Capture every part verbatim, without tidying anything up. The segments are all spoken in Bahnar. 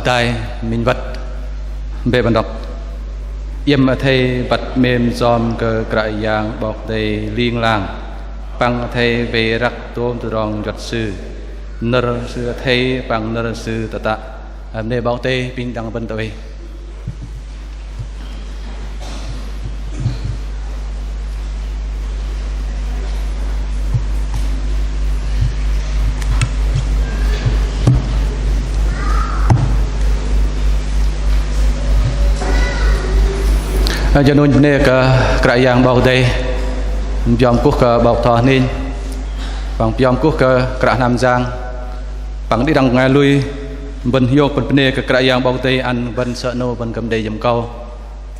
Hơdai minh băt bĕ bơ̆n đŏk. Iĕm athei băt 'mêm yom kơ Kră Yang 'Bok Kei-Dei ling lang, păng athei wei răk dôm tơdrong juăt Sư, nơ̆r Sư athei păng nơ̆r Sư tơtă. Bơnê 'Bok Kei-Dei apinh đĭ đăng bơ̆n tơ oei. Jơ 'nâu bơnê kơ Kră Yang 'Bok Kei-Dei, 'mêm yom kuh kơ 'bok bơtho hơning, păng yom kuh kơ kră hnam yang, păng đĭ đăng bơngai lui. Bơ̆n hiôk bơ̆n bơnê kơ Kră Yang 'Bok Kei-Dei ăn bơ̆n sơ̆ 'nâu bơ̆n kư̆m đei jơhngơ̆m akâu,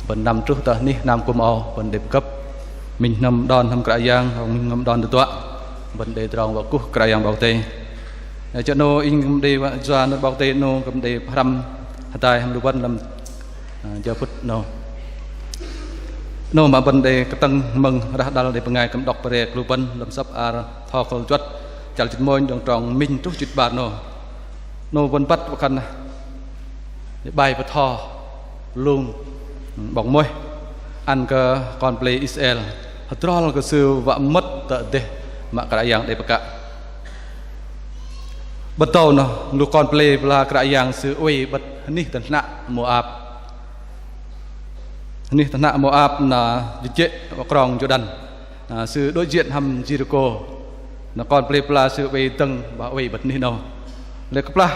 bơ̆n năm truh tơ anih hnam kŭm âu, bơ̆n đei pơgơ̆p minh hnam đon hnam Kră Yang, minh hnam đon tơduă, bơ̆n đei tơdrong wă kuh Kră Yang 'Bok Kei-Dei. Jơ 'nâu inh kư̆m đei wă yua nơ̆r 'Bok Kei-Dei 'nâu kư̆m đei pơhrăm hơdai hăm lu bơ̆n lăm jơ phŭt 'nâu. 'Nâu mă bơ̆n đei kơtơ̆ng mơ̆ng rah đăl đei bơngai kư̆m đŏk pre kơ lu bơ̆n lăm sơ̆p ar Bơtho Khul Juăt, chăl jĭt mônh đơ̆ng trong minh truh jĭt 'bar 'nâu. 'Nâu bơ̆n băt wă khan 'bai bơtho lung 'bok Môis ăn kơ kon pơlei Israel hơdrol kơ sư wă mơ̆t tơ dêh mă Kră Yang đei pơkă. Bơtho noh lu kon pơlei pơla Kră Yang sư oei bơ̆t hơnih tơhnă Môap. Hơnih tơhnă Môap na jơjê̆ wă krong Jôrđan. Na sư đối diện hăm Jêrikô. Na kon pơlei pơla sư oei dơ̆ng, wă oei bơ̆t hơnih 'nâu. Lei kơplah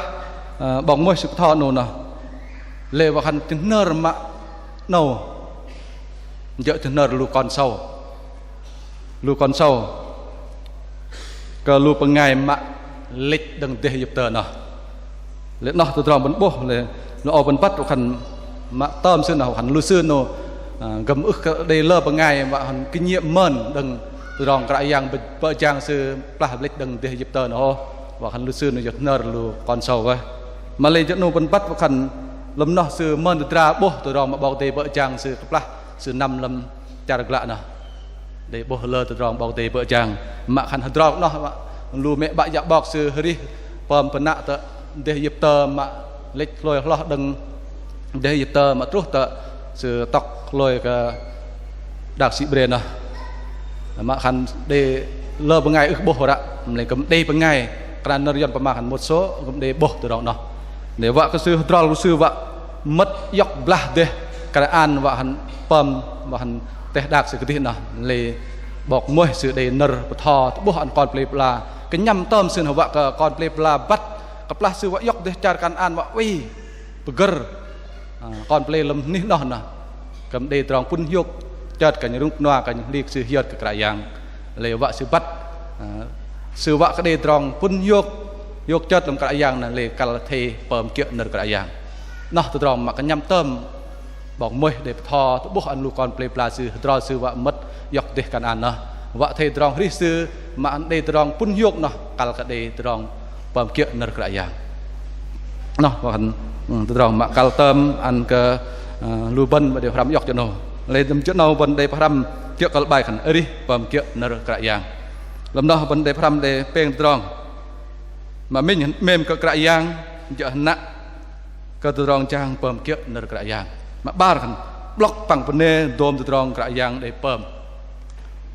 'bok Môis sư bơtho 'nâu noh, lei wă khan jơhnơr mă 'nâu jơ̆ jơhnơr lu kon sâu. Lu kon sâu kơ lu bơngai mă lĕch đơ̆ng dêh Êyiptơ noh. Lei noh tơdrong bơ̆n 'bôh, lei noh âu bơ̆n băt wă khan mă tơm sư noh wă khan lu sư noh, gơ̆m ưh kơ đei lơ bơngai wă khan kinh nghiệm mơn đơ̆ng tơdrong Kră Yang bơ̆ jang sư kơplah lĕch đơ̆ng dêh Êyiptơ noh ôh, wă khan lu sư noh jơhnơr lu kon sâu weh. Mă lei jơ 'nâu bơ̆n băt wă khan lăm noh sư mơn tơdra 'bôh tơdrong mă 'Bok Kei-Dei bơ̆ jang sư kơplah sư năm lăm char glă noh. Đei 'bôh lơ tơdrong 'Bok Kei-Dei bơ̆ jang. Mă khan hơdrol noh, lu mĕ 'bă yă 'bok sư arih pơm pơnă tơ dêh Êyiptơ mă lĕch hlôi hloh đơ̆ng dêh Êyiptơ mă truh tơ sư tŏk hlôi kơ đak sĭ bre noh. Mă khan đei lơ bơngai ưh 'bôh ră, mă lei kư̆m đei bơngai, kră nơ̆r Yuăn pơma khan một số kư̆m đei 'bôh tơdrong noh. Lei wă kơ sư hơdrol kơ sư wă mơ̆t iŏk blah dêh Kanaan wă khan pơm, wă khan teh đak sư kơdih noh. Lei 'bok Môis sư đei nơ̆r bơtho tơ'bôh ăn kon pơlei pơla. Kơnhăm tơm sư noh wă kơ kon pơlei pơla băt kơplah sư wă iŏk dêh char Kanaan wă oei pơgơ̆r kon pơlei lăm hơnih noh noh. Kư̆m đei tơdrong pŭn hiôk chơt kơ 'nhŏng rŭng kơnua kơ 'nhŏng hli kơ sư hiơt kơ Kră Yang. Lei wă sư băt sư wă kơ đei tơdrong pŭn hiôk, hiôk chơt lăm Kră Yang noh lei kăl athei pơm kiơ̆ nơ̆r Kră Yang. Noh tơdrong mă kơnhăm tơm 'bok Môis đei bơtho tơ'bôh ăn lu kon pơlei pơla sư hơdrol sư wă mơ̆t iŏk dêh Kanaan noh. Wă athei tơdrong arih sư mă ăn đei tơdrong pŭn hiôk noh kăl kơ đei tơdrong pơm kiơ̆ nơ̆r Kră Yang. Noh wă khan tơdrong mă kăl tơm ăn kơ lu bơ̆n mă đei pơhrăm iŏk jơ 'nâu. Lei jơ 'nâu bơ̆n đei pơhrăm kiơ̆ kơ̆l 'bai khan arih pơm kiơ̆ nơ̆r Kră Yang. Lăm noh bơ̆n đei pơhrăm đei pêng tơdrong. Mă minh 'mêm kơ Kră Yang jơ̆ hơnă kơ tơdrong jang pơm kiơ̆ nơ̆r Kră Yang. Mă 'bar khan 'blŏk păng bơnê dôm tơdrong Kră Yang đei pơm.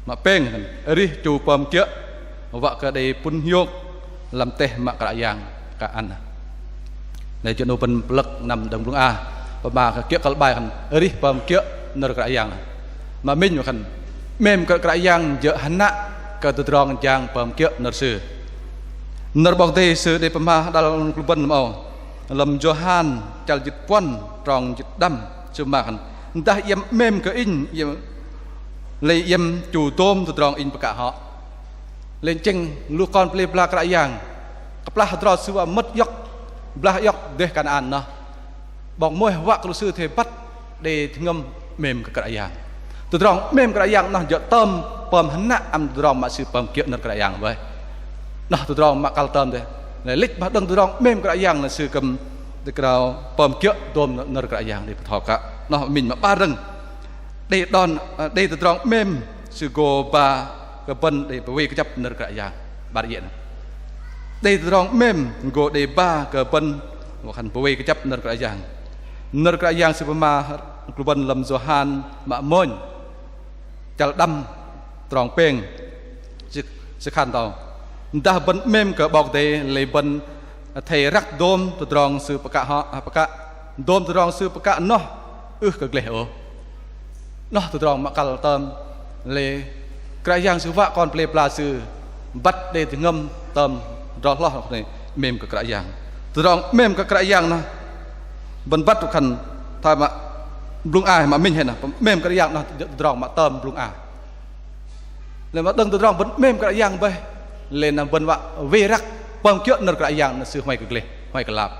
Mă pêng khan arih chu pơm kiơ̆ wă kơ đei pŭn hiôk lăm teh mă Kră Yang kơ ăn. Lei jơ 'nâu bơ̆n pơlơ̆k năm đơ̆ng blŭng a, pơma kơ kiơ̆ kơ̆l 'bai khan arih pơm kiơ̆ nơ̆r Kră Yang. Mă minh wă khan 'mêm kơ Kră Yang jơ̆ hơnă kơ tơdrong jang pơm kiơ̆ nơ̆r Sư. Nơ̆r 'Bok Kei-Dei Sư đei pơma đăl lu bơ̆n lăm âu. Lăm Yôhan chăl jĭt puăn trong jĭt đăm Sư pơma khan: Dah iĕm 'mêm kơ Inh, iĕm, lei iĕm chu dôm tơdrong Inh pơkă hŏ. Lei tơchĕng lu kon pơlei pơla Kră Yang kơplah hơdrol sư wă mơ̆t iŏk, blah iŏk dêh Kanaan noh. 'Bok Môis wă kơ lu sư athei băt đei jơhngơ̆m 'mêm kơ Kră Yang. Tơdrong 'mêm Kră Yang noh jơ̆ tơm pơm hơnă ăn tơdrong mă sư pơm kiơ̆ nơ̆r Kră Yang bơih. Noh tơdrong mă kăl tơm dêh. Lei lĕch bah đơ̆ng tơdrong 'mêm Kră Yang noh sư kư̆m đei krao pơm kiơ̆ dôm nơ̆r Kră Yang đei bơtho kă. Noh minh mă 'bar dơ̆ng. Đei đon, đei tơdrong 'mêm sư gô ba kơ bơ̆n đei pơwei kơjăp nơ̆r Kră Yang. 'Bar iĕ noh. Đei tơdrong 'mêm gô đei ba kơ bơ̆n Wă khan bơwei kơjăp nơ̆r Kră Yang. Nơ̆r Kră Yang Sư pơma kơ lu bơ̆n lăm Yôhan mă mônh, chăl đăm, trong pêng. Sư, Sư khan tơ âu: Dah bơ̆n 'mêm kơ 'Bok Kei-Dei, lei bơ̆n athei răk dôm tơdrong Sư pơkă hŏ, pơkă, dôm tơdrong Sư pơkă noh ưh kơ gleh ôh. Noh tơdrong mă kăl tơm, lei Kră Yang Sư wă kon pơlei pơla Sư băt đei jơhngơ̆m tơm hơdrol hloh 'nĕ 'mêm kơ Kră Yang. Tơdrong 'mêm kơ Kră Yang noh bơ̆n băt wă khan thoi mă blŭng a mă minh hei noh, 'mêm Kră Yang noh tơdrong mă tơm blŭng a. Lei mă đơ̆ng tơdrong bơ̆n 'mêm Kră Yang bơih, lei na bơ̆n wă wei răk pơm kiơ̆ nơ̆r Kră Yang na Sư hmei kơ gleh, hmei kơ lap.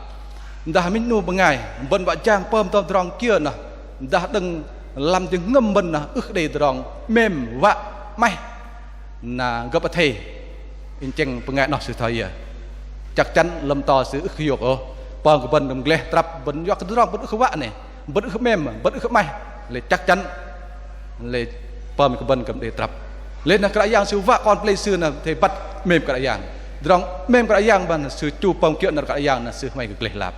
Dah minh 'nu bơngai bơ̆n wă jang pơm tơm tơdrong kiơ noh, dah đơ̆ng lăm jơhngơ̆m bơ̆n noh ưh đei tơdrong 'mêm wă 'maih na gơ̆p athei, inh chĕng bơngai noh sư thoi yơ. Chăk chăn lăm to sư ưh kơ hiôk ôh. Pơm kơ bơ̆n kư̆m gleh trăp, bơ̆n yua kơ tơdrong bơ̆n ưh kơ wă 'nĕ, bơ̆n ưh kơ 'mêm, bơ̆n ưh kơ 'maih, lei chăk chăn lei pơm kơ bơ̆n kư̆m đei trăp. Lei na Kră Yang Sư wă kon pơlei Sư na athei băt 'mêm Kră Yang. Tơdrong 'mêm Kră Yang bơih na Sư chu pơm kiơ̆ nơ̆r Kră Yang na Sư hmei kơ gleh lap.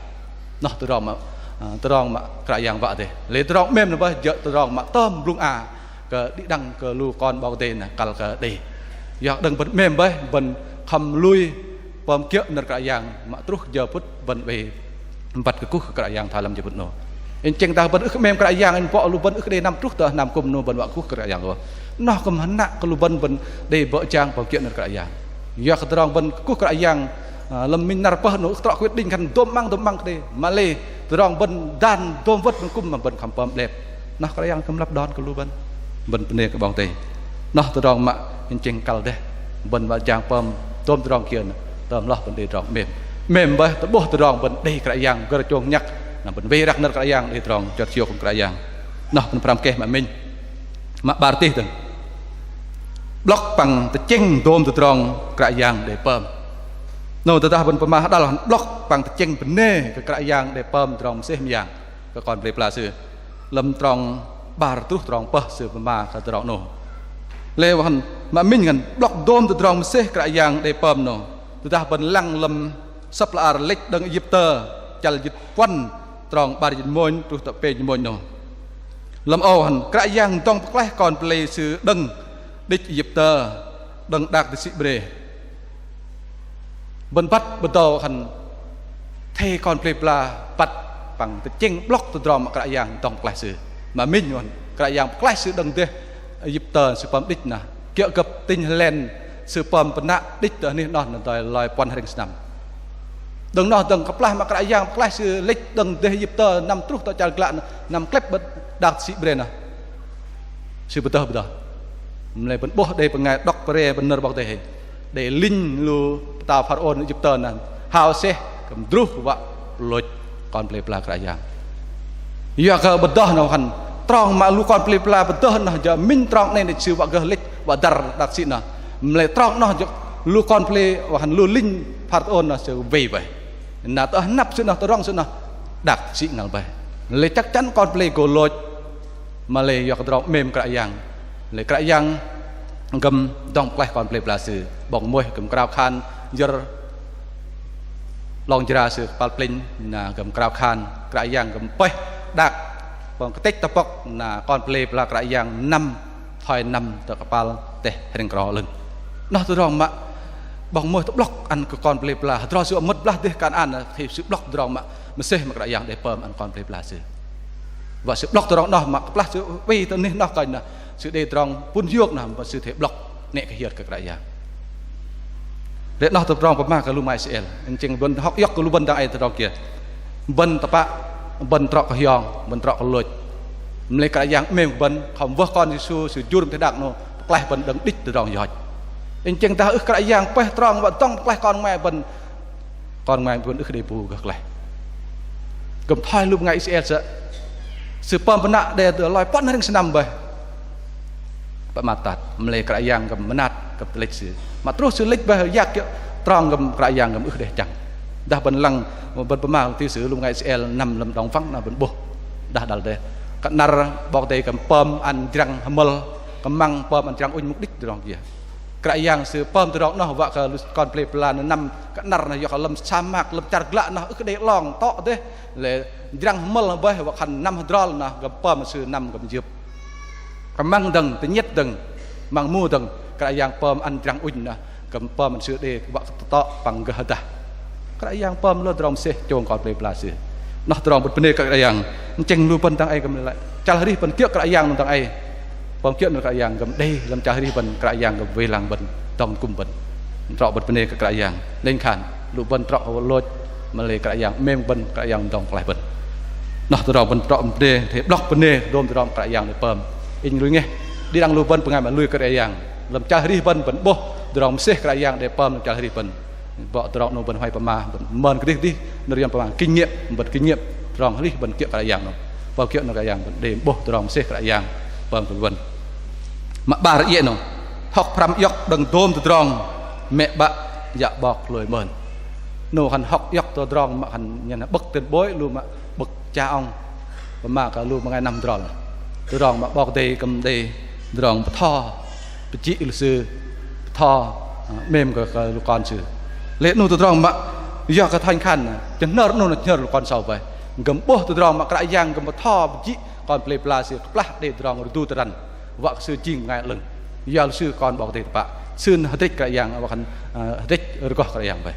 Noh tơdrong mă, ơ, tơdrong mă Kră Yang wă dêh. Lei tơdrong 'mêm na bơih jơ̆ tơdrong mă tơm blŭng a kơ đĭ đăng kơ lu kon 'Bok Kei-Dei na kăl kơ đei. Yua đơ̆ng bơ̆n 'mêm bơih, bơ̆n khŏm lui pơm kiơ̆ nơ̆r Kră Yang mă truh jơ phŭt bơ̆n oei băt kơkuh kơ Kră Yang thoi lăm jơ phŭt 'nâu. Inh chĕng dah bơ̆n ưh kơ 'mêm Kră Yang, inh pŏk lu bơ̆n ưh kơ đei năm truh tơ hnam kŭm 'nâu bơ̆n wă kơkuh kơ Kră Yang ôh. Noh kư̆m hơnăk kơ lu bơ̆n, bơ̆n đei bơ̆ jang pơm kiơ̆ nơ̆r Kră Yang. Yua kơ tơdrong bơ̆n kơkuh Kră Yang, ơ, lăm minh năr pơh 'nâu ưh trŏ kơ wet đĭnh khan dôm 'măng dôm 'măng kơdih. Mă lei tơdrong bơ̆n dan dôm wơ̆t bơ̆n kŭm mă bơ̆n khŏm pơm đep. Noh Kră Yang kư̆m lăp đon kơ lu bơ̆n. Bơ̆n bơnê kơ 'Bok Kei-Dei. Noh tơdrong mă inh chĕng kăl dêh. Bơ̆n wă jang pơm tôm tơdrong kiơ na tơm hloh bơ̆n đei tơdrong 'mêm. 'Mêm bơih tơ'bôh tơdrong bơ̆n đei Kră Yang gơ̆r chông nhăk. Na bơ̆n wei răk nơ̆r Kră Yang đei tơdrong chơt hiôk kơ Kră Yang. Noh bơ̆n pơhrăm keh mă minh. Mă 'bar tih dơ̆ng. 'Blŏk păng tơchĕng dôm tơdrong Kră Yang đei pơm. 'Nâu tơdah bơ̆n pơma hơđăl 'blŏk păng tơchĕng bơnê kơ Kră Yang đei pơm tơdrong mơsêh mơyang kơ kon pơlei pơla Sư. Lăm trong 'bar truh trong pơh Sư pơma kơ tơdrong 'nâu. Lei wă khan mă minh khan 'blŏk dôm tơdrong mơsêh Kră Yang đei pơm 'nâu. Tơdah bơ̆n lăng lăm sơ̆p hla bơar Lĕch đơ̆ng Êyiptơ, chăl jĭt puăn, trong 'bar jĭt mônh truh tơ pêng jĭt mônh 'nâu. Lăm âu khan Kră Yang dŏng pơklaih kon pơlei Sư đơ̆ng đĭch Êyiptơ, đơ̆ng đak tơsĭ bre. Bơ̆n băt bơdâu khan athei kon pơlei pơla băt păng tơchĕng 'blŏk tơdrong mă Kră Yang dŏng pơklaih sư. Mă minh khan Kră Yang pơklaih sư đơ̆ng dêh Êyiptơ sư pơm đĭch na. Kiơ̆ gơ̆p tinh hơlen sư pơm pơnă đĭch tơ anih noh na doi loi puăn hrĕng sơnăm. Đơ̆ng noh dơ̆ng kơplah mă Kră Yang pơklaih sư lĕch đơ̆ng dêh Êyiptơ năm truh tơ chăl glă na, năm klep bơ̆t đak tơsĭ bre na. Sư pơdơh pơdơh. Mă lei bơ̆n 'bôh đei bơngai đŏk pơre bơ̆n nơ̆r 'Bok Kei-Dei hei. Đei linh lu pơtao Pharaôn Êyiptơ na hao seh kư̆m druh wă lôch kon pơlei pơla Kră Yang. Yua kơ pơdơh noh khan trong mă lu kon pơlei pơla pơdơh noh jơ̆ minh trong 'nâu đĕch sư wă gơh lĕch wă dăr đak tơsĭ noh. Mă lei trong noh jơ̆ lu kon pơlei wă khan lu linh Pharaôn noh sư wei wei. Na tơ hơnăp sư noh, tơdrong sư noh đak tơsĭ ngăl bơih. Lei chăk chăn kon pơlei gô lôch. Mă lei yua kơ tơdrong 'mêm Kră Yang. Lei Kră Yang kư̆m dŏng pơklaih kon pơlei pơla Sư. 'Bok Môis kư̆m krao khan yơ̆r 'long jra sư kơpal plĕnh na kư̆m krao khan Kră Yang kư̆m pơih đak pơm kơtĕch tơpŏk na kon pơlei pơla Kră Yang năm thoi năm tơ kơpal teh hrĕng krŏ 'lơ̆ng. Noh tơdrong mă 'Bok Môis tơ'blŏk ăn kơ kon pơlei pơla hơdrol sư wă mơ̆t blah dêh Kanaan, athei sư 'blŏk tơdrong mă mơsêh mă Kră Yang đei pơm ăn kon pơlei pơla Sư. Wă sư 'blŏk tơdrong noh mă kơplah sư oei tơ anih noh kơnh noh sư đei tơdrong pŭn hiôk noh mă sư athei 'blŏk 'nĕ kơ hiơt kơ Kră Yang. Lei noh tơdrong pơma kơ lu mă Israel. Inh chĕng bơ̆n hŏk iŏk kơ lu bơ̆n dang ei tơdrong kiơ. Bơ̆n tơpă, bơ̆n trŏ kơ hiong, bơ̆n trŏ kơ lôch. Mă lei Kră Yang 'mêm kơ bơ̆n, khŏm wơh Kon Yêsu Sư jur mơteh đak 'nâu pơklaih bơ̆n đơ̆ng đĭch tơdrong yoch. Inh chĕng dah ưh Kră Yang pơih trong wă dŏng pơklaih kon bơngai bơ̆n, kon bơngai bơ̆n ưh đei bu gơh klaih. Kư̆m thoi lu bơngai Israel sơ̆, sư pơm pơnă đe tơ loi puăn hrĕng sơnăm bơih. Pơmat tat, mă lei Kră Yang kư̆m mơnat, kư̆m tơlĕch sư. Mă truh sư lĕch bơih yak kiơ̆ trong kư̆m Kră Yang kư̆m ưh đei chăng. Dah bơ̆n lăng, bơ̆n pơma lu tih sư lu bơngai Israel năm lăm đŏng wăng na bơ̆n 'bôh. Dah đăl dêh. Kơ'năr 'Bok Kei-Dei kư̆m pơm ăn jrăng hơmơl, kơmăng pơm ăn jrăng ŭnh mŭk đĭch tơdrong kiơ. Kră Yang Sư pơm tơdrong noh wă kơ lu kon pơlei pơla noh năm kơ năr noh yua kơ lăm sa mạc, lăm char glă noh ưh kơ đei 'long tŏ dêh. Lê̆ jrăng hơmơl bơih wă khan năm hơdrol noh gơ̆m pơm Sư năm gơ̆m jưp. Kơmăng dơ̆ng, tơnhĕt dơ̆ng, măng mu dơ̆ng, Kră Yang pơm ăn jrăng ŭnh noh gơ̆m pơm ăn sư đei wă kơ tơtŏ păng gơh hơdah. Kră Yang pơm lơ tơdrong mơsêh chông kon pơlei pơla Sư. Noh tơdrong bơ̆n bơnê kơ Kră Yang. Tơchĕng lu bơ̆n dang ei kư̆m lĕ chăl arih bơ̆n kiơ̆ Kră Yang noh dang ei. Pơm kiơ̆ nơ̆r Kră Yang gơ̆m đei lăm chăl arih bơ̆n, Kră Yang gơ̆m wei lăng bơ̆n, dŏng tơgŭm bơ̆n. Trŏ bơ̆n bơnê kơ Kră Yang. Lê̆ khan lu bơ̆n trŏ lôch, mă-lei Kră Yang 'mêm bơ̆n, Kră Yang dŏng pơklaih bơ̆n. Noh tơdrong bơ̆n trŏ bơnê, athei blŏk bơnê dôm tơdrong Kră Yang đei pơm. Inh lui ngeh, đĭ đăng lu bơ̆n bơngai mă lui kơ Kră Yang, lăm chăl arih bơ̆n, bơ̆n 'bôh tơdrong mơsêh Kră Yang đei pơm lăm chăl arih bơ̆n. Bŏ tơdrong 'nâu bơ̆n huay pơma, bơ̆n mơn kơdih kơdih, nơ̆r yuăn pơma kinh nghiệm, bơ̆n kinh nghiệm tơdrong arih bơ̆n kiơ̆ Kră Yang 'nâu. Pơm kiơ̆ nơ̆r Kră Yang bơ̆n đei 'bôh tơdrong mơsêh Kră Yang pơm kơ lu bơ̆n. Mă 'bar iĕ 'nâu, hŏk pơhrăm iŏk đơ̆ng dôm tơdrong mĕ 'bă yă 'bok hlôi mơn. 'Nâu khan hŏk iŏk tơdrong mă khan nhen 'bơ̆k tơ̆n 'bôih lu mă 'bơ̆k cha ŏng. Pơma kơ lu bơngai năm hơdrol. Tơdrong mă 'Bok Kei-Dei kư̆m đei tơdrong bơtho pơjĭ lu sư, bơtho, ơ, 'mêm kơ, kơ lu kon sư. Lê̆ 'nu tơdrong mă yua kơ thoi khan, jơhnơr 'nu nơ̆ jơhnơr lu kon sâu bơih. Gơ̆m 'bôh tơdrong mă Kră Yang gơ̆m bơtho pơjĭ kon pơlei pơla sư kơplah đei tơdrong rơdu tơrăn. Wă kơ sư jing bơngai 'lơ̆ng. Yua lu sư kon 'Bok Kei-Dei tơpă. Sư hơdrĕch Kră Yang, wă khan, ơ, hơdrĕch rơgoh Kră Yang bơih.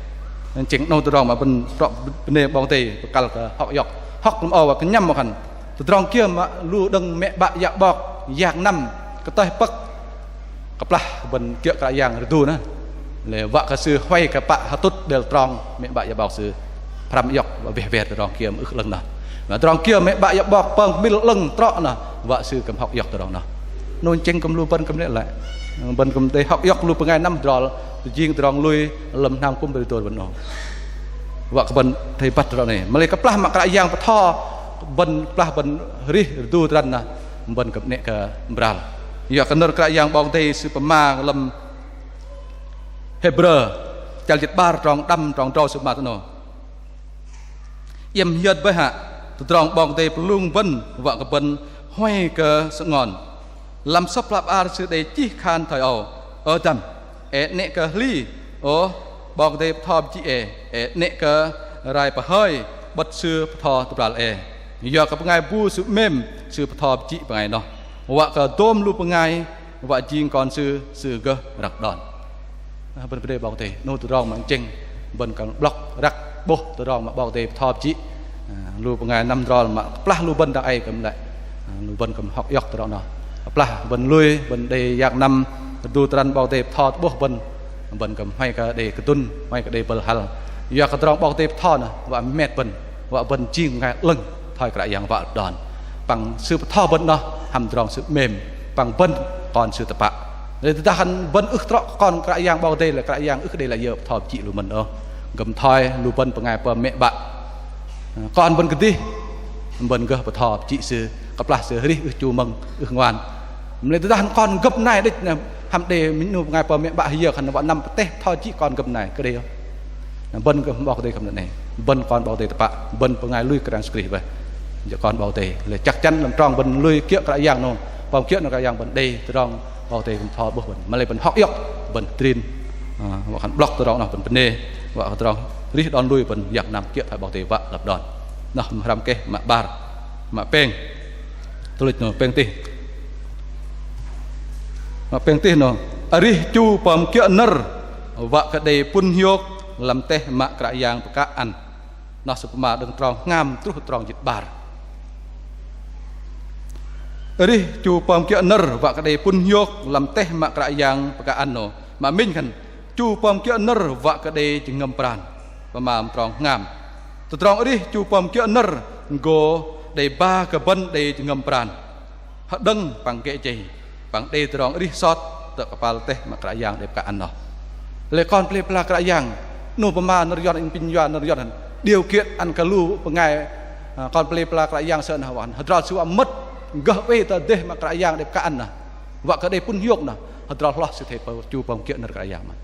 Tơchĕng 'nâu tơdrong mă bơ̆n trŏ bơnê 'Bok Kei-Dei bơkăl kơ hŏk iŏk. Hŏk lăm âu wă kơ nhăm wă khan. Tơdrong kiơ mă lu đơ̆ng mĕ 'bă yă 'bok, yak năm, kơtơih pơ̆k. Kơplah bơ̆n kiơ̆ Kră Yang rơdu nơh. Lê̆ wă kơ sư huay kơ pă hơtŭt đêl trong mĕ 'bă yă 'bok sư. Pơhrăm iŏk wă weh wer tơdrong kiơ mă ưh 'lơ̆ng nơh. Mă tơdrong kiơ mĕ 'bă yă 'bok pơm kơmil 'lơ̆ng trŏ nơh, wă sư kư̆m hŏk iŏk tơdrong nơh. 'Nâu tơchĕng kư̆m lu bơ̆n kư̆m lĕ lăi. Bơ̆n kư̆m đei hŏk iŏk lu bơngai năm hơdrol, tơjing tơdrong lui lăm hnam kŭm bơ̆n dôr bơ̆n 'nâu. Wă kơ bơ̆n athei băt tơdrong 'nâu. Mă-lei kơplah mă Kră Yang bơtho bơ̆n, kơplah bơ̆n arih rơdu tơrăn nơh, bơ̆n kư̆m 'nĕ kơ bral. Yua kơ nơ̆r Kră Yang 'Bok Kei-Dei Sư pơma lăm Hêbrơ, chăl jĭt 'bar trong đăm trong drâu Sư pơma tơ 'nâu. Iĕm hiơt bơih hă, tơdrong 'Bok Kei-Dei pơlung bơ̆n wă kơ bơ̆n huay kơ sơngon. Lăm sŏp hla bơar sư đei chih khan thoi âu: Ơ dăm, e 'nĕ kơ hli ôh 'Bok Kei-Dei bơtho pơjĭ e, e 'nĕ kơ rai pơhơi 'bơ̆t Sư bơtho tơbral e. Yua kơ bơngai bu Sư 'mêm, Sư bơtho pơjĭ bơngai noh. Wă kơ dôm lu bơngai wă jing kon Sư, Sư gơh răk đon. Ơ, bơ̆n bơnê 'Bok Kei-Dei, 'nâu tơdrong mă tơchĕng bơ̆n kăl blŏk răk 'bôh tơdrong mă 'Bok Kei-Dei bơtho pơjĭ. Ơ, lu bơngai năm hơdrol mă kơplah lu bơ̆n dang ei kư̆m lĕ, ơ, lu bơ̆n kư̆m hŏk iŏk tơdrong noh. Kơplah bơ̆n lui, bơ̆n đei yak năm rơdu tơrăn 'Bok Kei-Dei bơtho tơ'bôh bơ̆n, bơ̆n kư̆m huay kơ đei kơdŭn, huay kơ đei bơ̆l hăl. Yua kơ tơdrong 'Bok Kei-Dei bơtho noh wă met bơ̆n, wă bơ̆n jing bơngai 'lơ̆ng thoi Kră Yang wă đon. Păng Sư bơtho bơ̆n noh hăm tơdrong Sư 'mêm, păng bơ̆n kon Sư tơpă. Lei tơdah khan bơ̆n ưh trŏ kon Kră Yang 'Bok Kei-Dei, lei Kră Yang ưh kơ đei lăi yơ bơtho pơjĭ lu mơ̆n ôh. Kư̆m thoi lu bơ̆n bơngai pơm mĕ 'bă. Kon bơ̆n kơdih, bơ̆n gơh bơtho pơjĭ sư, kơplah sư arih ưh chu mơ̆ng, ưh ngoan. Mă-lei tơdah kon gơ̆p nai đĕch nơh, hăm đei minh 'nu bơngai pơm mĕ 'bă hơyơ khan wă năm pơteh bơtho jĭ kon gơ̆p nai, kơdih ôh. Na bơ̆n gơh 'Bok Kei-Dei kư̆m nơ̆ 'nâu. Bơ̆n kon 'Bok Kei-Dei tơpă, bơ̆n bơngai lui Kră Yang Yêsu Krist bơih. Jơ̆ kon 'Bok Kei-Dei. Lei chăk chăn lăm trong bơ̆n lui kiơ̆ Kră Yang 'nâu. Pơm kiơ̆ nơ̆r Kră Yang bơ̆n đei tơdrong 'Bok Kei-Dei bơ̆n bơtho 'bôh bơ̆n. Mă-lei bơ̆n hŏk iŏk, bơ̆n trin. Ơ, wă khan blŏk tơdrong noh bơ̆n bơnê. Wă kơ tơdrong arih đon lui bơ̆n yak năm kiơ̆ thoi 'Bok Kei-Dei wă lăp đon. Noh mă hrăm keh, mă 'bar, mă pêng. Tuch luch noh pêng tih. Mă pêng tih noh, arih chu pơm kiơ̆ nơ̆r wă kơ đei pŭn hiôk lăm teh mă Kră Yang pơkă ăn. Noh sư pơma đơ̆ng trong hngam truh trong jĭt 'bar. Arih chu pơm kiơ̆ nơ̆r wă kơ đei pŭn hiôk lăm teh mă Kră Yang pơkă ăn noh. Mă minh khan chu pơm kiơ̆ nơ̆r wă kơ đei jơhngơ̆m pran. Pơma trong hngam. Tơdrong arih chu pơm kiơ̆ nơ̆r gô đei ba kơ bơ̆n đei jơhngơ̆m pran. Hơđơ̆ng păng gơh jei, păng đei tơdrong arih sot tơ kơpal teh mă Kră Yang đei pơkă ăn noh. Lei kon pơlei pơla Kră Yang, 'nu pơma nơ̆r Yuăn, inh apinh yua nơ̆r Yuăn, điều kiện ăn kơ lu bơngai, ơ, kon pơlei pơla Kră Yang sơ̆ noh wă hơdrol sư wă mơ̆t gơh oei tơ dêh mă Kră Yang đei pơkă ăn noh. Wă kơ đei pŭn hiôk noh, hơdrol hloh sư athei pơm, chu pơm kiơ̆ nơ̆r Kră Yang mơ̆n.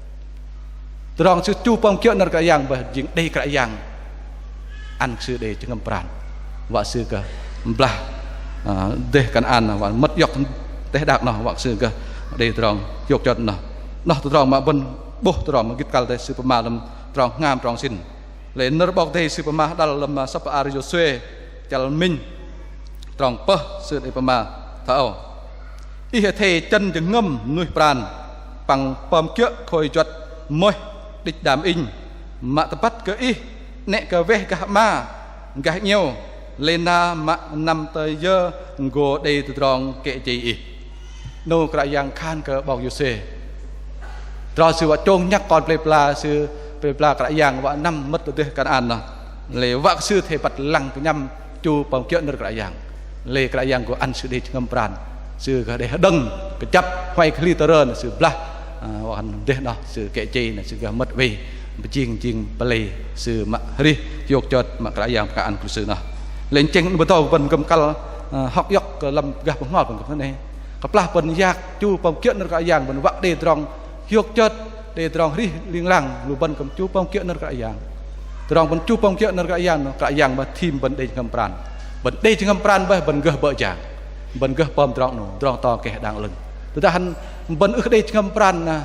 Tơdrong sư chu pơm kiơ̆ nơ̆r Kră Yang bơih jing đei Kră Yang ăn kơ sư đei jơhngơ̆m pran. Wă sư gơh blah, ơ, dêh Kanaan noh, wă mơ̆t iŏk teh đak noh, wă kơ sư gơh đei tơdrong hiôk chot noh. 'Noh tơdrong mă bơ̆n 'bôh tơdrong mă gĭt kăl dêh sư pơma lăm trong hngam trong sĭn. Lê̆ nơ̆r 'Bok Kei-Dei sư pơma hơđăl lăm sơ̆p hla ar Yôsuê chăl minh trong pơh sư đei pơma thoi âu: Ih athei chơ̆n jơhngơ̆m mơnuih pran păng pơm kiơ̆ khôi juăt mơih đĭch đam inh, mă tơbăt kơ ih 'nĕ kơ weh gah 'ma gah 'ngiĕo, lei na mă năm tơ yơ gô đei tơdrong kĕ jei ih. 'Nâu Kră Yang khan kơ 'bok Yôsuê. Tơdrong sư wă chông nhăk kon pơlei pơla, sư pơlei pơla Kră Yang wă năm mơ̆t tơ dêh Kanaan noh. Lê̆ wă kơ sư athei băt lăng kơnhăm chu pơm kiơ̆ nơ̆r Kră Yang. Lê̆ Kră Yang gô ăn sư đei jơhngơ̆m pran. Sư gơh đei hơđơ̆ng kơjăp, huay kơ hli tơrơ noh sư blah, ơ, wă khan dêh noh sư kĕ jei noh sư gơh mơ̆t oei pơjing jing pơlei sư mă arih hiôk chơt mă Kră Yang pơkă ăn kơ lu sư noh. Lê̆ tơchĕng bơdâu bơ̆n kư̆m kăl, ơ, hŏk iŏk kơ lăm gah bơhngol bơ̆n kư̆m hơnê. Kơplah bơ̆n yak chu pơm kiơ̆ nơ̆r Kră Yang, bơ̆n wă kơ đei tơdrong hiôk chơt, đei tơdrong arih ling lang, lu bơ̆n kư̆m chu pơm kiơ̆ nơ̆r Kră Yang. Tơdrong bơ̆n chu pơm kiơ̆ nơ̆r Kră Yang noh, Kră Yang mă thim bơ̆n đei jơhngơ̆m pran. Bơ̆n đei jơhngơ̆m pran bơih bơ̆n gơh bơ̆ jang, bơ̆n gơh pơm tơdrong 'nâu, tơdrong to keh đang 'lơ̆ng. Tơdah hăn bơ̆n ưh đei jơhngơ̆m pran noh,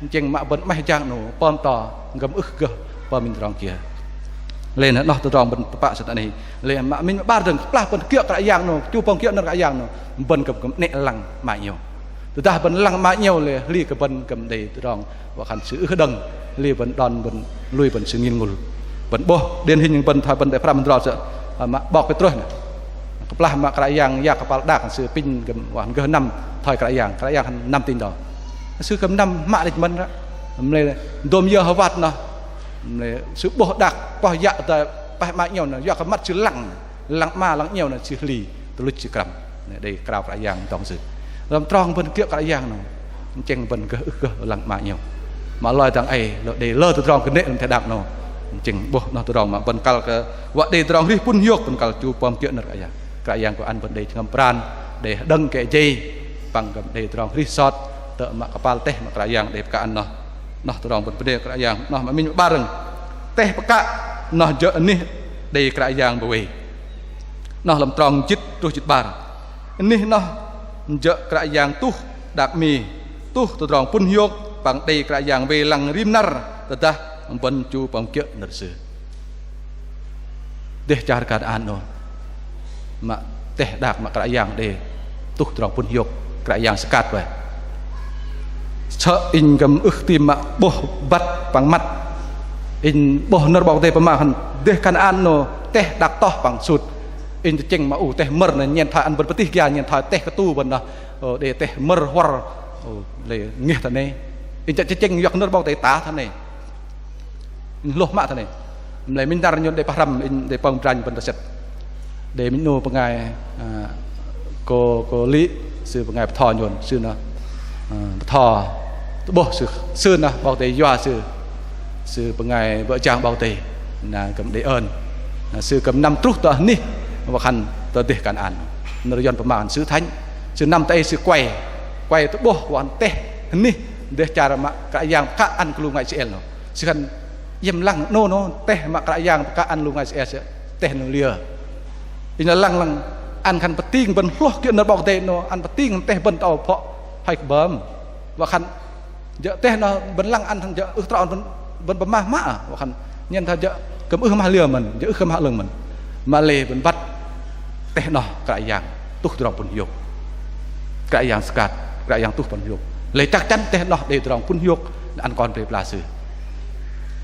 tơchĕng mă bơ̆n 'maih jang 'nâu, pơm to gơ̆m ưh gơh pơm minh tơdrong kiơ. Lê̆ noh tơdrong bơ̆n tơpă sơ̆ tơ 'nâu. Lê̆ mă minh mă 'bar dơ̆ng, kơplah bơ̆n kiơ̆ Kră Yang 'nâu, chu pơm kiơ̆ nơ̆r Kră Yang 'nâu, bơ̆n kư̆m kư̆m 'nĕ lăng 'ma 'ngiĕo. Tơdah bơ̆n lăng 'ma 'ngiĕo lê̆ hli kơ bơ̆n kư̆m đei tơdrong wă khan sư ưh đơ̆ng, hli bơ̆n đon bơ̆n lui bơ̆n sư ngil ngul. Bơ̆n 'bôh điển hình bơ̆n thoi bơ̆n đei pơhrăm hơdrol sơ̆, ơ, mă 'bok Pêtrôs noh. Kơplah mă Kră Yang yak kơpal đak sư apinh kư̆m wă khan gơh năm thoi Kră Yang, Kră Yang khan năm tĭng đon. Sư kư̆m năm hmă đĕch mơ̆n ră. Mă lei dôm yơ hơwat noh, mă lei sư 'bôh đak pơh yă tơ pah 'ma 'ngiĕo noh, yua kơ măt sư lăng, lăng 'ma lăng 'ngiĕo noh sư hli tơluch sư krăm. Noh đei krao Kră Yang dŏng sư. Lăm trong bơ̆n kiơ̆ Kră Yang noh, tơchĕng bơ̆n gơh ưh gơh lăng 'ma 'ngiĕo. Mă lei dang ei lơ đei lơ tơdrong kơnê̆ lăm teh đak noh. Tơchĕng 'bôh noh tơdrong mă bơ̆n kăl kơ wă đei tơdrong arih pŭn hiôk bơ̆n kăl chu pơm kiơ̆ nơ̆r Kră Yang. Kră Yang gô ăn bơ̆n đei jơhngơ̆m pran, đei hơđơ̆ng kĕ jei, păng kư̆m đei tơdrong arih sot tơ mă kơpal teh mă Kră Yang đei pơkă ăn noh. Noh tơdrong bơ̆n bơnê Kră Yang, noh mă minh mă 'bar dơ̆ng. Teh pơkă noh jơ̆ anih đei Kră Yang bơwei. Noh lăm trong jĭt truh jĭt 'bar. Anih noh jơ̆ Kră Yang tuh đak 'mi, tuh tơdrong pŭn hiôk, păng đei Kră Yang wei lăng rim năr tơdah bơ̆n chu pơm kiơ̆ nơ̆r Sư. Dêh char Kanaan 'nâu mă teh đak mă Kră Yang đei tuh tơdrong pŭn hiôk, Kră Yang sơkat wă. Sơ̆ inh kư̆m ưh tam mă 'bôh băt păng măt. Inh 'bôh nơ̆r 'Bok Kei-Dei pơma khan dêh Kanaan 'nâu teh đak toh păng sut. Inh tơchĕng mă ưh teh mơ̆r noh nhen thoi ăn bơ̆n pơtih gia nhen thoi teh kơtu bơ̆n noh. Ơ, đei teh mơ̆r huăr. Ơ, lei ngeh thoi noh. Inh chă tơchĕng yua kơ nơ̆r 'Bok Kei-Dei tah thoi noh. Inh hlôh mă thoi noh. Mă lei minh năr nhôn đei pơhrăm, inh đei pơm dranh bơ̆n tơ sĕt. Đei minh 'nu bơngai, ơ, cô, cô Lị, sư bơngai bơtho nhôn, sư noh, ơ, bơtho tơ'bôh sư, sư noh 'Bok Kei-Dei yua sư, sư bơngai bơ̆ jang 'Bok Kei-Dei, na kư̆m đei ơn. Na sư kư̆m năm truh tơ anih, wă khan tơ dêh Kanaan. Nơ̆r Yuăn pơma sư thánh, sư năm tơ ei sư kuai, kuai tơ'bôh wă khan teh anih, dêh char mă Kră Yang pơkă ăn kơ lu bơngai Israel noh. Sư khan iĕm lăng 'nâu noh, teh mă Kră Yang pơkă ăn lu bơngai Israel sư, teh 'nâu liơ. Inh lăng lăng, ăn khan pơting bơ̆n hlôh kiơ̆ nơ̆r 'Bok Kei-Dei 'nâu, ăn pơting teh bơ̆n tơ âu pho hai kơ bơm. Wă khan jơ̆ teh noh bơ̆n lăng ăn khan jơ̆ ưh trŏ bơ̆n, bơ̆n pơma mă, wă khan nhen thoi jơ̆ kư̆m ưh mă liơ mơ̆n, jơ̆ ưh kơ mă 'lơ̆ng mơ̆n. Mă lei bơ̆n băt teh noh Kră Yang tuh tơdrong pŭn hiôk. Kră Yang sơkat, Kră Yang tuh pŭn hiôk. Lei chăk chăn teh noh đei tơdrong pŭn hiôk, ăn kon pơlei pơla Sư.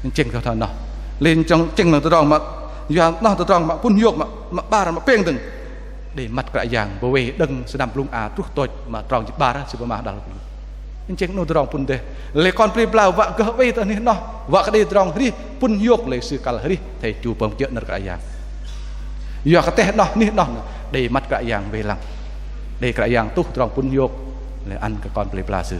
Tơchĕng thoi noh. Lei tơchĕng, tơchĕng noh tơdrong mă, yua noh tơdrong mă pŭn hiôk mă, mă 'bar mă pêng dơ̆ng. Đei măt Kră Yang bơwei đơ̆ng sơnăm blŭng a truh tôch mă trong jĭt 'bar Sư pơma đăl. Tơchĕng 'nâu tơdrong pŭn dêh. Lei kon pơlei pơla wă gơh oei tơ anih noh, wă kơ đei tơdrong arih pŭn hiôk lei sư kăl arih athei chu pơm kiơ̆ nơ̆r Kră Yang. Yua kơ teh noh, anih noh, đei măt Kră Yang wei lăng. Đei Kră Yang tuh tơdrong pŭn hiôk, lei ăn kơ kon pơlei pơla Sư.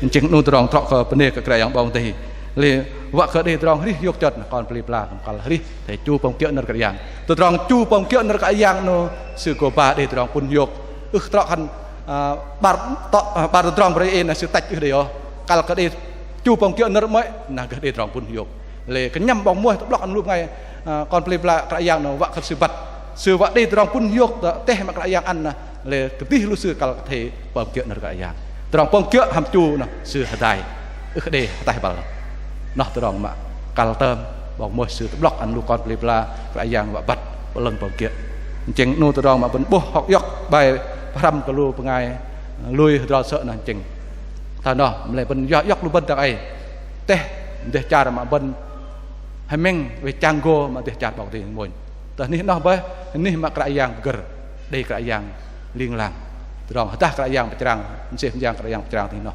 Tơchĕng 'nâu tơdrong trŏ kơ bơnê kơ Kră Yang 'Bok Kei-Dei. Lei wă kơ đei tơdrong arih hiôk chơt, kon pơlei pơla kăl arih athei chu pơm kiơ̆ nơ̆r Kră Yang. Tơdrong chu pơm kiơ̆ nơ̆r Kră Yang 'nâu sư gô ba đei tơdrong pŭn hiôk. Ưh trŏ khan, ơ, 'bar tŏ, ơ, 'bar tơdrong bơ̆n ei na sư tăch ưh đei ôh. Kăl kơ đei chu pơm kiơ̆ nơ̆r 'mơ̆i, na gơh đei tơdrong pŭn hiôk. Lei kơnhăm 'bok muih tơ'blŏk ăn lu bơngai, ơ, kon pơlei pơla Kră Yang 'nâu wă kơ sư băt. Sư wă đei tơdrong pŭn hiôk tơ teh mă Kră Yang ăn na, lei kơdih lu sư kăl kơ athei pơm kiơ̆ nơ̆r Kră Yang. Tơdrong pơm kiơ̆ hăm chu noh sư hơdai. Ưh kơ đei ataih băl. Noh tơdrong mă kăl tơm 'Bok Môis sư tơ'blŏk ăn lu kon pơlei pơla Kră Yang wă băt 'lơ̆ng pơm kiơ̆. Tơchĕng 'nu tơdrong mă bơ̆n 'bôh hŏk iŏk bai pơhrăm kơ lu bơngai lui hơdrol sơ̆ noh tơchĕng. Thoi noh mă lei bơ̆n yua iŏk lu bơ̆n dang ei. Teh dêh char mă bơ̆n hơmĕng wei chang gô mă dêh char 'Bok Kei-Dei mônh. Tơ anih noh bơih, anih mă Kră Yang pơgơ̆r, đei Kră Yang ling lang. Tơdrong hơdah Kră Yang pơchrang, mơsêh mơyang Kră Yang pơchrang anih noh,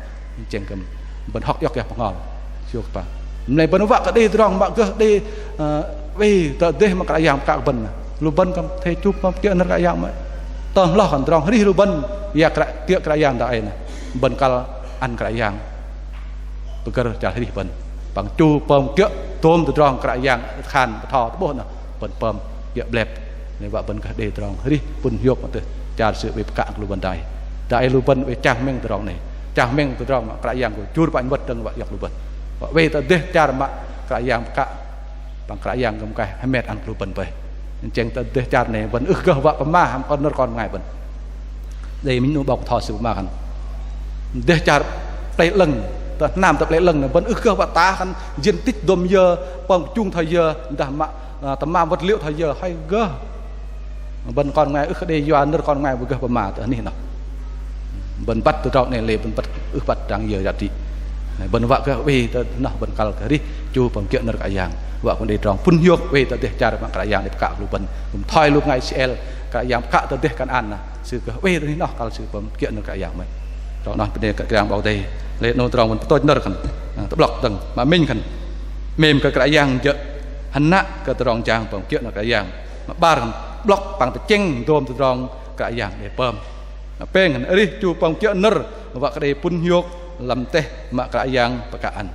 tơchĕng kơ bơ̆n hŏk iŏk yơh bơhngol. Hiôk pă. Mă lei bơ̆n wă kơ đei tơdrong mă gơh đei, ơ, oei tơ dêh mă Kră Yang pơkă kơ bơ̆n. Lu bơ̆n kư̆m athei chu pơm kiơ̆ nơ̆r Kră Yang mơ̆i. Tơm hloh khan tơdrong arih lu bơ̆n, yua Kră, kiơ̆ Kră Yang dang ei noh. Bơ̆n kăl ăn Kră Yang pơgơ̆r chăl arih bơ̆n. Păng chu pơm kiơ̆ tôm tơdrong Kră Yang khan bơtho tơ'bôh noh bơ̆n pơm kiơ̆ 'blep. Lei wă bơ̆n gơh đei tơdrong arih pŭn hiôk mă dêh char sư oei pơkă kơ lu bơ̆n dang ei. Dang ei lu bơ̆n oei chang hơmĕng tơdrong noh. Chang hơmĕng tơdrong mă Kră Yang gô jur panh mơ̆t dơ̆ng wă iŏk lu bơ̆n. Wă oei tơ dêh char mă Kră Yang pơkă păng Kră Yang kư̆m kăl hơmet ăn kơ lu bơ̆n bơih. Tơchĕng tơ dêh char noh bơ̆n ưh gơh wă pơma hăm kon nơ̆r kon bơngai bơ̆n. Đei minh 'nu 'bok bơtho sư pơma khan dêh char pơlei 'lơ̆ng, tơ hnam tơ pơlei 'lơ̆ng noh bơ̆n ưh gơh wă tah khan diện tích dôm yơ, pơm kơchung thoi yơ, dah mă, ơ, tơmam vật liệu thoi yơ, hoi gơh. Bơ̆n kon bơngai ưh kơ đei yua nơ̆r kon bơngai wă gơh pơma tơ anih noh. Bơ̆n băt tơdrong noh lei bơ̆n băt ưh băt dang yơ giá trị. Bơ̆n wă gơh oei tơ noh bơ̆n kăl kơ arih chu pơm kiơ̆ nơ̆r Kră Yang. Wă kư̆m đei tơdrong pŭn hiôk oei tơ dêh char mă Kră Yang đei pơkă kơ lu bơ̆n. Kư̆m thoi lu bơngai Israel Kră Yang pơkă tơ dêh Kanaan noh. Sư gơh oei tơ anih noh kăl sư pơm kiơ̆ nơ̆r Kră Yang mơ̆i. Tơdrong noh bơnê kơ Kră Yang 'Bok Kei-Dei. Lei 'nu tơdrong bơ̆n pơtôch nơ̆r khan, ơ, tơ'blŏk dơ̆ng. Mă minh khan 'mêm kơ Kră Yang jơ̆ hơnă kơ tơdrong jang pơm kiơ̆ nơ̆r Kră Yang. Mă 'bar khan tơ'blŏk păng tơchĕng dôm tơdrong Kră Yang đei pơm. Mă pêng khan arih chu pơm kiơ̆ nơ̆r wă kơ đei pŭn hiôk lăm teh mă Kră Yang pơkă ăn.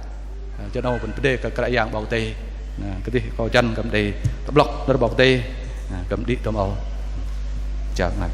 Ơ, jơ 'nâu bơ̆n pơdê kơ Kră Yang 'Bok Kei-Dei. Ơ, kơdih akâu jăn kư̆m đei tơ'blŏk nơ̆r 'Bok Kei-Dei. Ơ, kư̆m đĭ tôm âu. Chào ngài.